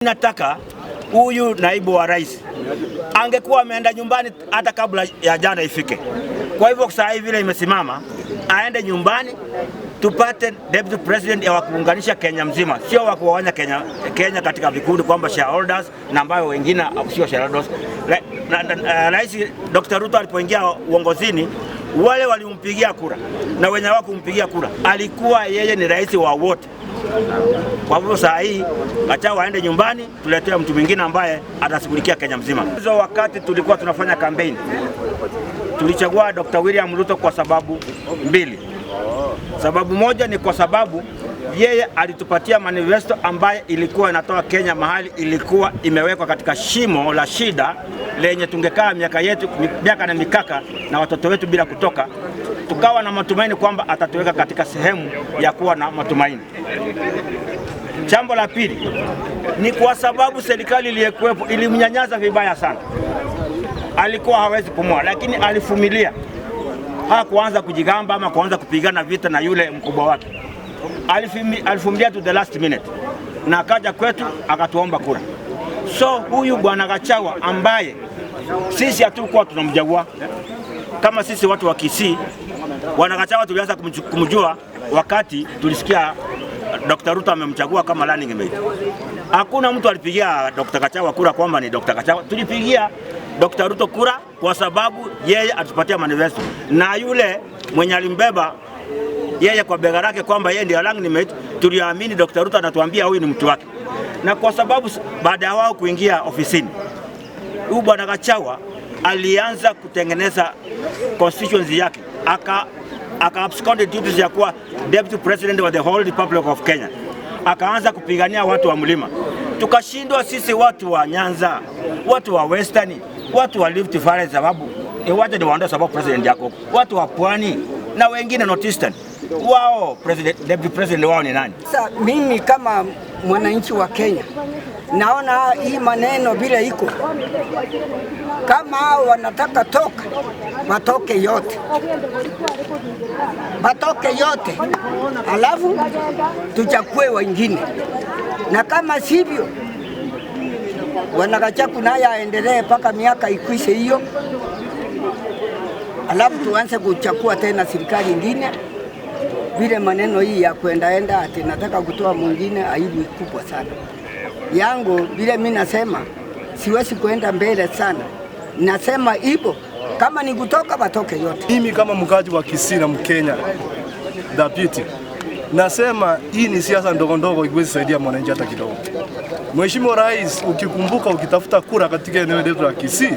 Nataka huyu naibu wa rais angekuwa ameenda nyumbani hata kabla ya jana ifike. Kwa hivyo saa hii vile imesimama, aende nyumbani tupate deputy president ya kuunganisha Kenya mzima, sio wa kuwagawanya Kenya katika vikundi kwamba shareholders na ambayo wengine sio shareholders. Rais Dr. Ruto alipoingia uongozini, wale walimpigia kura na wenye hawakumpigia kura, alikuwa yeye ni rais wa wote. Kwa hivyo saa hii acha waende nyumbani, tuletee mtu mwingine ambaye atashughulikia Kenya mzima. Hizo wakati tulikuwa tunafanya kampeni, tulichagua Dr. William Ruto kwa sababu mbili. Sababu moja ni kwa sababu yeye alitupatia manifesto ambaye ilikuwa inatoa Kenya mahali ilikuwa imewekwa katika shimo la shida lenye tungekaa miaka yetu miaka na mikaka na watoto wetu bila kutoka, tukawa na matumaini kwamba atatuweka katika sehemu ya kuwa na matumaini. Jambo la pili ni kwa sababu serikali iliyokuwepo ilimnyanyaza vibaya sana, alikuwa hawezi pumua, lakini alivumilia. Hakuanza kujigamba ama kuanza kupigana vita na yule mkubwa wake. Alivumilia to the last minute na akaja kwetu akatuomba kura. So huyu bwana Gachagua ambaye sisi hatukuwa tunamjagua kama sisi watu wa Kisii, bwana Gachagua tulianza kumjua wakati tulisikia Dr. Ruto amemchagua kama running mate. Hakuna mtu alipigia Dr. Gachagua kura kwamba ni Dr. Gachagua. Tulipigia Dr. Ruto kura kwa sababu yeye atupatia manifesto, na yule mwenye alimbeba yeye kwa bega lake kwamba yeye ndiye running mate, tuliamini Dr. Ruto anatuambia huyu ni mtu wake, na kwa sababu baada ya wao kuingia ofisini, huyu bwana Gachagua alianza kutengeneza constituency yake, aka abscond duties ya kuwa deputy president wa the whole Republic of Kenya, akaanza kupigania watu wa mlima. Tukashindwa sisi watu wa Nyanza, watu wa Western, watu wa Rift Valley, sababu wacha niwaondoe sababu president yako, watu wa Pwani na wengine North Eastern, wao president, deputy president wao ni nani? Sasa mimi kama mwananchi wa Kenya naona hii maneno vile iko, kama hao wanataka toka, watoke yote, watoke yote, alafu tuchakue wengine, na kama sivyo bwana Gachagua naye aendelee mpaka miaka ikwishe hiyo, alafu tuanze kuchakua tena serikali ingine. Vile maneno hii ya kuendaenda ati nataka kutoa mwingine, aibu kubwa sana yangu. Vile mimi nasema siwezi kuenda mbele sana, nasema hivyo, kama ni kutoka watoke yote. Mimi kama mkaji wa Kisii na Mkenya dhabiti, nasema hii ni siasa ndogo ndogo, iwezi saidia mwananchi hata kidogo. Mheshimiwa Rais, ukikumbuka ukitafuta kura katika eneo letu la Kisii,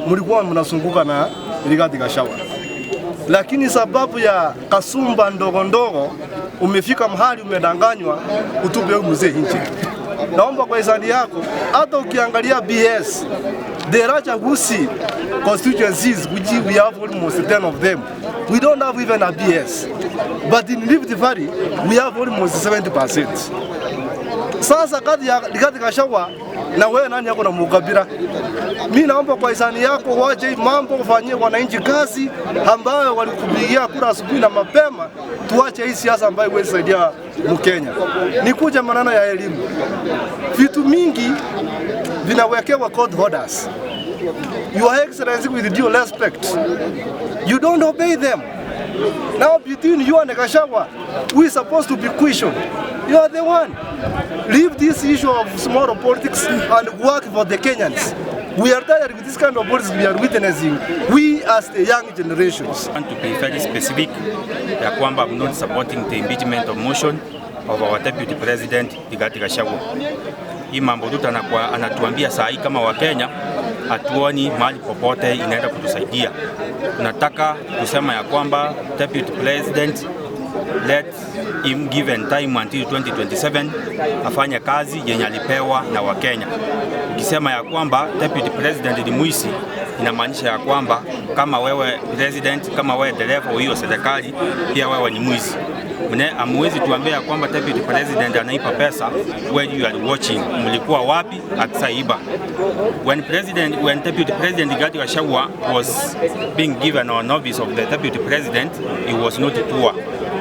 mlikuwa mnazunguka na Rigathi Gachagua, lakini sababu ya kasumba ndogo ndogo umefika mahali umedanganywa, utupe huyu mzee nje. Naomba kwa hisani yako, hata ukiangalia BS the Racha Gusii constituencies, which we have almost 10 of them, we don't have even a BS. But in Rift Valley, we have almost 70%. Sasa kati ya Rigathi Gachagua na wewe nani yako na mukabila? Mimi naomba kwa hisani yako wache hii mambo, ufanyie wananchi kazi ambayo walikupigia kura asubuhi na mapema. Tuache hii siasa ambayo iwezi saidia Mkenya. Nikuja maneno ya elimu, vitu mingi vinawekewa court orders. Your Excellency, with due respect, you don't obey them. Now between you and Gachagua, we supposed to be questioned. You are the one. Leave this issue of small politics and work for the Kenyans. We are tired with this kind of politics we are witnessing. We as the young generations. I want to be very specific ya kwamba I'm not supporting the impeachment of motion of our deputy president Rigathi Gachagua. Hii mambo Ruto anatuambia saa hii kama Wakenya hatuoni mahali popote inaenda kutusaidia. Tunataka kusema ya kwamba deputy president, let him given time until 2027 afanye kazi yenye alipewa na Wakenya. Ukisema ya kwamba deputy president ni mwizi, inamaanisha ya kwamba kama wewe president, kama wewe dereva wa hiyo serikali, pia wewe ni mwizi. Mne amuwezi tuambia ya kwamba deputy president anaiba pesa when you are watching. Mlikuwa wapi akisaiba? When deputy president Rigathi Gachagua was being given an office of the deputy president, he was not poor.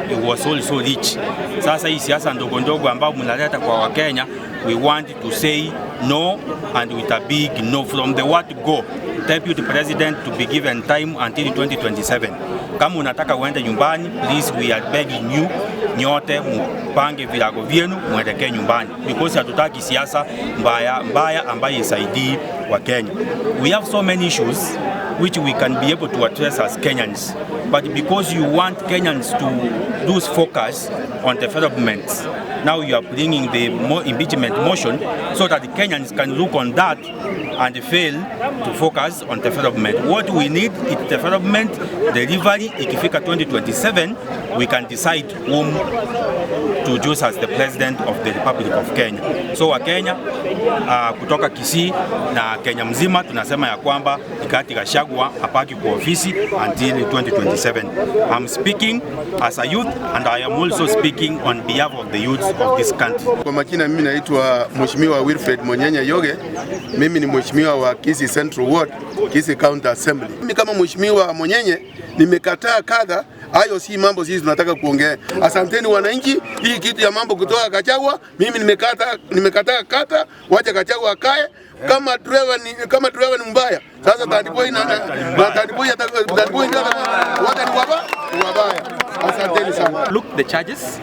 He was also rich. Sasa hii siasa ndogo ndogo ambao mnaleta kwa Wakenya We want to say no, and with a big no from the word go. Deputy President to be given time until 2027. Kama unataka uende nyumbani, please, we are begging you, nyote mupange virago vyenu mwelekee nyumbani, because hatutaki siasa mbaya mbaya ambayo isaidii Wakenya. We have so many issues which we can be able to address as Kenyans, but because you want Kenyans to lose focus on development, now you are bringing the impeachment motion so that the Kenyans can look on that and fail to focus on development. What we need is development delivery. Ikifika 2027, we can decide whom to choose as the president of the Republic of Kenya. So Wakenya kutoka Kisii na Kenya mzima tunasema ya kwamba Rigathi Gachagua abaki kwa ofisi until 2027. I'm speaking as a youth and I am also speaking on behalf of the youths of this country. Kwa majina mimi naitwa Mheshimiwa Wilfred Monyenye Yoge. Mimi ni mheshimiwa wa Kisii Central Ward, Kisii County Assembly. Mimi kama Mheshimiwa Monyenye nimekataa kadha. Hayo si mambo sisi tunataka kuongea. Asanteni wananchi, hii kitu ya mambo kutoka Gachagua, mimi nimekata, nimekataa kata, wacha Gachagua akae. Kama driver ni mbaya, sasa Tandiboi na Tandiboi ndio wote ni wabaya. Asanteni sana. Look, the charges,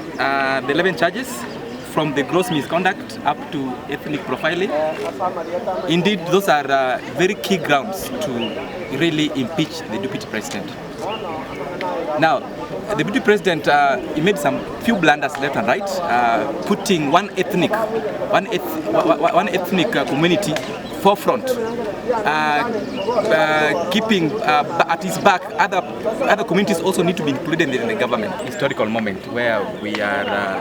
the 11 charges, from the gross misconduct up to ethnic profiling. Indeed, those are very key grounds to really impeach the deputy president. Now, the deputy president, he made some few blunders left and right, putting one ethnic community forefront, keeping at his back other communities also need to be included in the government. Historical moment where we are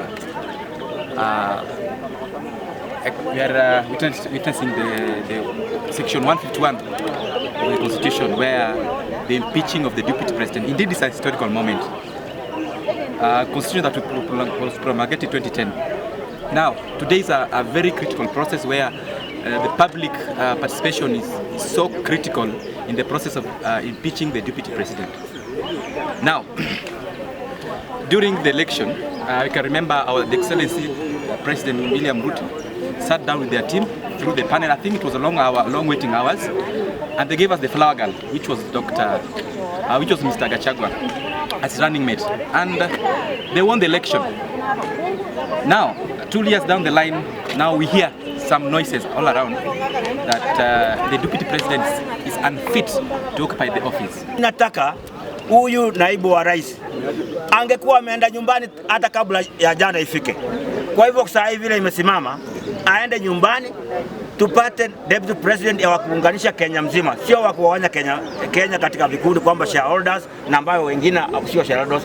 witnessing the section 151 of the constitution, where the impeaching of the deputy president. Indeed, it's a historical moment. Constitution that was promulgated 2010. Now, today is a very critical process where the public participation is so critical in the process of impeaching the deputy president. Now, during the election, I can remember our the Excellency President William Ruto sat down with their team through the panel. I think it was a long hour, long waiting hours, and they gave us the flower girl, which was Mr. Gachagua, as running mate, and they won the election. Now, 2 years down the line, now we hear some noises all around that the deputy president is unfit to occupy the office. Nataka huyu naibu wa rais angekuwa ameenda nyumbani hata kabla ya jana ifike. Kwa hivyo saa hii vile imesimama, aende nyumbani tupate deputy president ya kuunganisha Kenya mzima, sio wa kugawanya Kenya katika vikundi kwamba shareholders na ambayo wengine sio shareholders.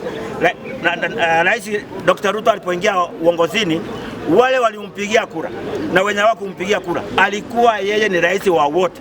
Rais Dr. Ruto alipoingia uongozini, wale walimpigia kura na wenye hawakumpigia kura, alikuwa yeye ni rais wa wote.